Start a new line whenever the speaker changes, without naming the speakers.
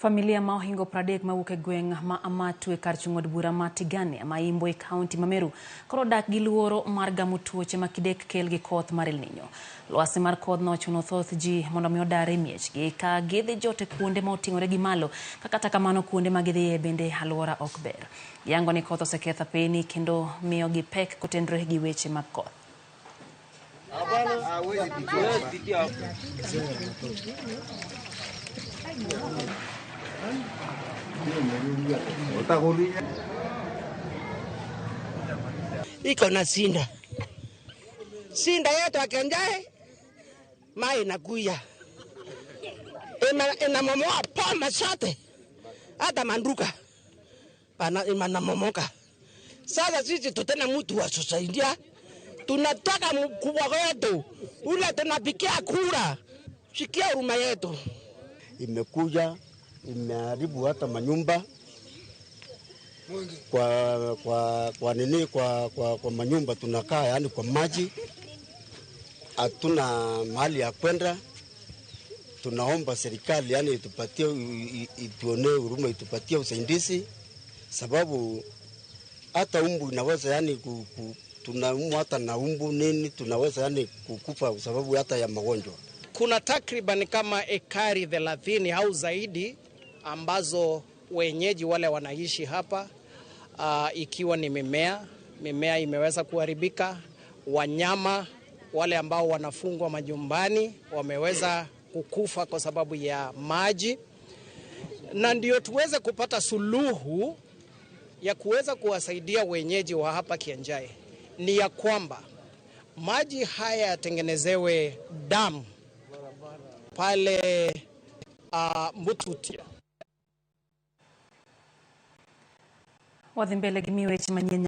Familia ma ohingo 30 mawuok e gweng' ma Amatu e kar chung' od bura ma Tigania ma Imbo e kaunti ma Meru koro dak gi luoro mar gamo tuoche ma kidek kel gi koth mar El Nino. Lwasi mar kodhno ochuno thoth ji mondo mi odar e miechgi ka gidhi jot e kuonde ma oting'ore gi malo ka kata kamano kuonde ma gidhiye bende alwora ok ber. Giyango ni koth oseketho apeyni kendo miyo gi pek kotenore gi weche mag koth.
Iko na sinda sinda yetu akenjae mai inakuya inamomoa poma zote hata manduka inamomoka. Sasa sisi tutena mtu wa kusaidia, tunataka mkubwa wetu ule tunapikia kura, sikia huruma yetu.
Imekuja imeharibu hata manyumba kwa, kwa, kwa nini kwa, kwa, kwa manyumba tunakaa yani kwa maji, hatuna mahali ya kwenda. Tunaomba serikali yani itupatie, ituonee huruma, itupatie usaidizi, sababu hata umbu inaweza yani tunaumwa hata na umbu nini, tunaweza yani kukufa sababu hata ya magonjwa.
Kuna takriban kama ekari 30 au zaidi ambazo wenyeji wale wanaishi hapa, ikiwa ni mimea imeweza kuharibika, wanyama wale ambao wanafungwa majumbani wameweza kukufa kwa sababu ya maji, na ndio tuweze kupata suluhu ya kuweza kuwasaidia wenyeji wa hapa Kianjae ni ya kwamba maji haya yatengenezewe damu pale Mbututia.
Wadhi mbele gi miyo weche manyien.